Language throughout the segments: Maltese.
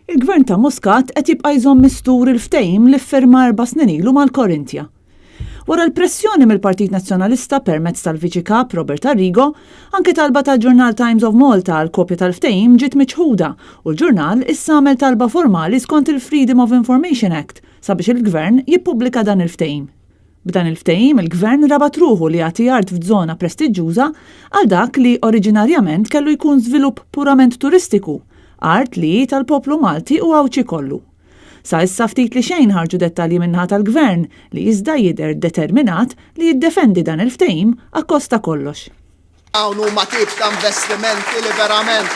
Il-Gvern ta' Muscat qed jibqa' jżomm mistur il-ftehim li ffirma erba' snin ilu mal-Corinthia. Wara l-pressjoni mill-Partit Nazzjonalista permezz tal-Viċi Kap Robert Arrigo, anke talba tal-ġurnal Times of Malta għal kopja tal-ftehim ġiet miċħuda u l-ġurnal issa għamel talba formali skont il-Freedom of Information Act sabiex il-Gvern jippubblika dan il-ftehim. B'dan il-ftehim il-Gvern rabat ruħu li jagħti art f'zona prestiġġuża għal dak li oriġinarjament kellu jkun żvilupp purament turistiku, art li hi tal-poplu Malti u Għawdxi kollu. Sa issa ftit li xejn ħarġu dettalji min-naħa tal-Gvern li iżda jidher determinat li jiddefendi dan il-ftehim akkost ta' kollox. Dawn huma tip ta' investimenti li verament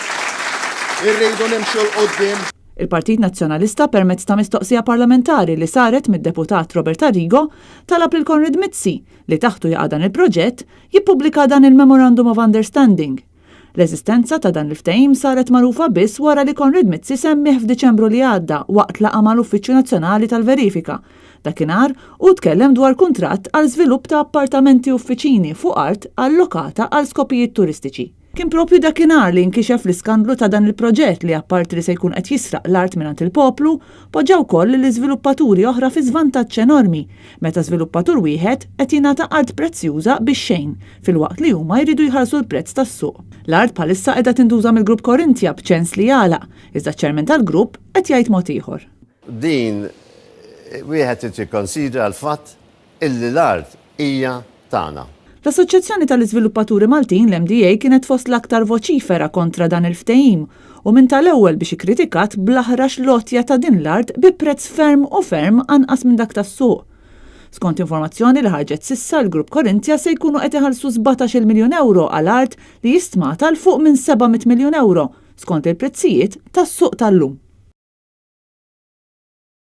irridu nimxu 'l quddiem. Il-Partit Nazzjonalista permezz ta' mistoqsija parlamentari li saret mid-Deputat Robert Arrigo talab lil Konrad Mizzi, li taħtu jaqa' dan il-proġett, jippubblika dan il-Memorandum of Understanding. L-eżistenza ta' dan il-ftehim saret magħrufa biss wara li Konrad Mizzi semmieh f'Diċembru li għadda waqt laqgħa mal-Uffiċċju Nazzjonali tal-Verifika. Dakinhar, hu tkellem dwar kuntratt għal żvilupp ta' appartamenti uffiċini fuq art allokata għal skopijiet turistiċi. Kien proprju dakinhar li nkixef l-iskandlu ta' dan il-proġett li apparti li se jkun qed jisraq l-art mingħand il-poplu, poġġa wkoll lill-iżviluppaturi oħra fi żvantaġġ enormi, meta żviluppatur wieħed qed jingħata art prezzjuża bix-xejn, filwaqt li huma jridu jħallsu l-prezz tas-suq. L-art bħalissa qiegħda tintuża mill-Grupp Corinthia b'ċens li jagħlaq, iżda ċ-Chairman tal-grupp qed jgħid mod ieħor. Din wieħed irid jikkonsidra l-fatt illi l-art hija tagħna. L-Assoċjazzjoni tal-Iżviluppaturi Maltin, l-MDA, kienet fost l-aktar voċifera kontra dan il-ftehim u minn tal-ewwel biex ikkritikat bl-aħrax l-għotja ta' din l-art bi prezz ferm u ferm anqas minn dak tas-suq. Skont informazzjoni li ħarġet s'issa, l-Grupp Corinthia se jkunu qed iħallsu sbatax-il miljun ewro għal art li hi stmata 'l fuq minn 700 miljun ewro skont il-prezzijiet tas-suq tal-lum.